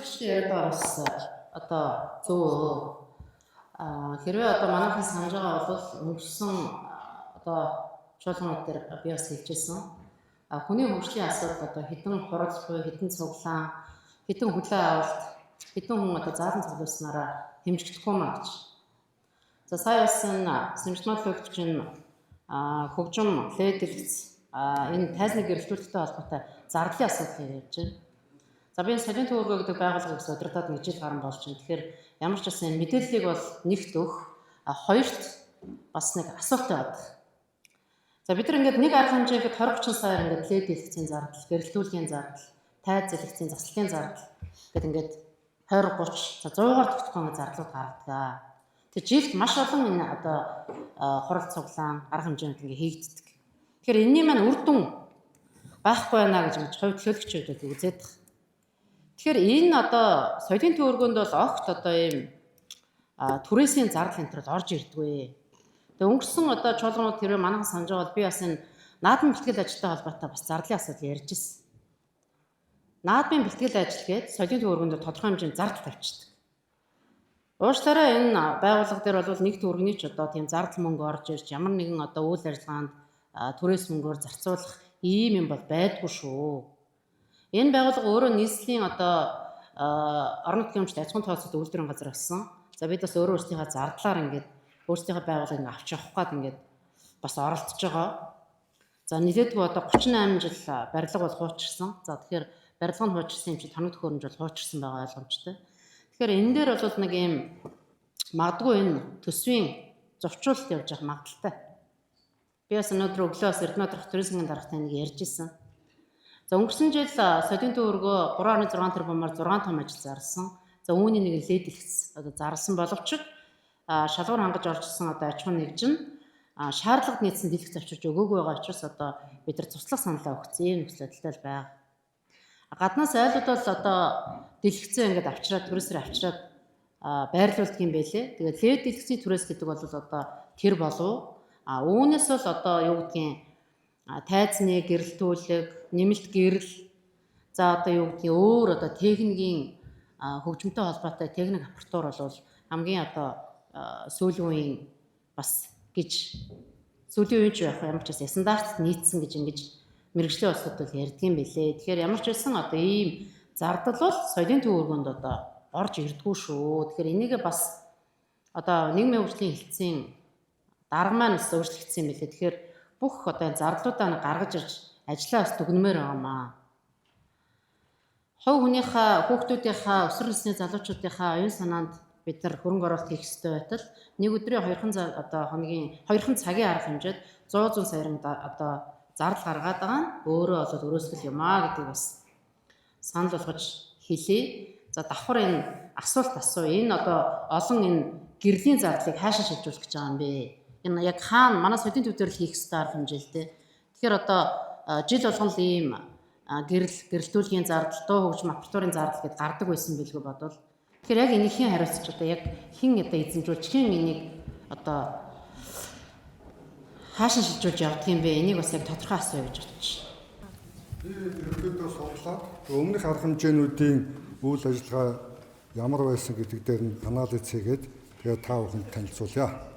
төлөөлөгчдийн яриад байгаа бас одоо зөв. Хэрвээ одоо манайхан санаж байгаа бол өнгөрсөн одоо чуулганууд дээр би бас хэлж ирсэн. Хүний хөгжлийн асуудал одоо хэдэн хурал буюу хэдэн цуглаан, хэдэн хүлээ авалт, хэдэн хүн одоо заалан цуглуулснараа хэмжигдэхгүй маа гэж. За сая бас энэ сэмжмал хөгжин хөгжим лед дэлгэц энэ тайзны гэрэлтүүлэлттэй холбоотой зардлын асуудал ярьж байна. За би энэ солийн төвөргөө гэдэг байгууллагыг бас удирдаад нэг жил гарan болж байна. Тэгэхээр ямар ч байсан мэдээллийг бол нэгт өгөх, хоёрт бас нэг асуулт байдаг. За бид нар ингээд нэг арга хэмжээ гэхэд 20 30 саяар ингээд лед дэлгэцийн зардал, гэрэлтүүлгийн зардал, тайз дэлгэцийн заслалын зардал гэдэг ингээд 20 30 за 100-аар тогтохгүй ингээд зардлууд гаргадаг. Тэр жилд маш олон энэ одоо хурал цуглаан арга хэмжээнд ингээд хийгддэг. Тэгэхээр энэний маань үр дүн байхгүй байна гэж ингэж хувь төлөөлөгчүүд үзээд байгаа. Тэгэхээр энэ одоо соёлын төвөргөнд бол огт одоо ийм түрээсийн зардал энэ төр орж ирдгүй. Тэгээ өнгөрсөн одоо чуулганууд тэрвээ манайхан санаж байгаа бол би бас энэ наадмын бэлтгэл ажилтай холбоотой бас зардлын асуудал ярьж ирсэн. Наадмын бэлтгэл ажил гээд соёлын төвөргөнд тодорхой хэмжээний зардал тавьчихдаг. Уучлаарай, энэ байгууллага дээр бол нэг төгрөгийн ч одоо тийм зардал мөнгө орж ирж ямар нэгэн одоо үйл ажиллагаанд түрээс мөнгөөр зарцуулах ийм юм бол байдгүй шүү. Энэ байгууллага өөрөө нийслэлийн одоо орон нутгийн өмчт аж ахуйн тооцоолт үйлдвэрийн газар болсон. За бид бас өөрөө өөрсдийнхээ зардлаар ингээд өөрсдийнхээ байгууллагыг ингээд авч явах гээд ингээд бас оролцож байгаа. За нэлээдгүй одоо 38 жил барилга бол хуучирсан. За тэгэхээр барилга нь хуучирсан юм чи тоног төхөөрөмж бол хуучирсан байгаа ойлгомжтой. Тэгэхээр энэ дээр бол нэг юм магадгүй энэ төсвийн зурчуулалт явж явах магадлалтай. Би бас өнөөдөр өглөө бас Эрдэнэ туризмын даргатай нэг ярьж исэн. За өнгөрсөн жил соёлын төвөргөө 3.6 тэрбумаар 6 том ажил зарласан. За үүний нэг нь лед дэлгэц одоо зарласан боловч шалгуур хангаж орчихсон одоо аж ахуйн нэгж нь шаардлагад нийцсэн дэлгэц авчирч өгөөгүй байгаа учраас одоо бид нар туслах саналаа өгсөн ийм нөхцөл байдалтай л байгаа. Гаднаас айлууд бол одоо дэлгэцээ ингээд авчираад түрээсээр авчираад байрлуулдаг юм байлээ. Тэгээд лед дэлгэцийн түрээс гэдэг бол одоо тэр болов. Үүнээс бол одоо юу гэдгийг тайзны гэрэлтүүлэг, нэмэлт гэрэл, за одоо юу гэдгийг өөр одоо техникийн хөгжмөнтэй холбоотой техник аппаратур бол хамгийн одоо сүүлийн үеийн бас гэж сүүлийн үеийн ч байх ямар ч байсан стандартад нийцсэн гэж ингэж мэргэжлийн улсууд бол ярьдаг юм билээ. Тэгэхээр ямар ч байсан одоо ийм зардал бол соёлын төвөргөнд одоо орж ирдгүү шүү. Тэгэхээр энийг бас одоо нийгмийн хөгжлийн хэлтсийн дарга маань бас өөрчлөгдсөн юм билээ. Тэгэхээр бүх одоо зардлуудаа гаргаж ирж ажлаа бас дүгнмээр байгаамаа. Хувь хүнийхээ, хүүхдүүдийнхээ, өсвөр насны залуучуудынхаа оюун санаанд бид нар хөрөнгө оруулалт хийх ёстой байтал нэг өдрийн 2 одоо хоногийн 2 цагийн арга хэмжээд 100 100 саяар одоо зардал гаргаад байгаа нь өөрөө бол өрөөсгөл юм аа гэдгийг бас санал болгож хэлье. За давхар энэ асуулт асуу. Энэ одоо олон энэ гэрлийн зардлыг хаашаа шилжүүлэх гэж байгаа юм бэ? Энэ яг хаана манай соёлын төв дээр л хийх ёстой арга хэмжээ л дээ. Тэгэхээр одоо жил болгон л ийм гэрэл гэрэлтүүлгийн зардал, дуу хөгжим аппаратурын зардал гэд гардаг байсан билгүй бодвол. Тэгэхээр яг энийг хэн хариуцж одоо яг хэн одоо эзэмжүүлж хэн энийг одоо хаашаа шилжүүлж явдаг юм бэ? Энийг бас яг тодорхой асууя гэж бодчих. Би ерөнхийдөө судлаад өмнөх арга хэмжээнүүдийн үйл ажиллагаа ямар байсан гэдэг дээр нь анализ хийгээд тэгээд та бүхэнд танилцуулъя.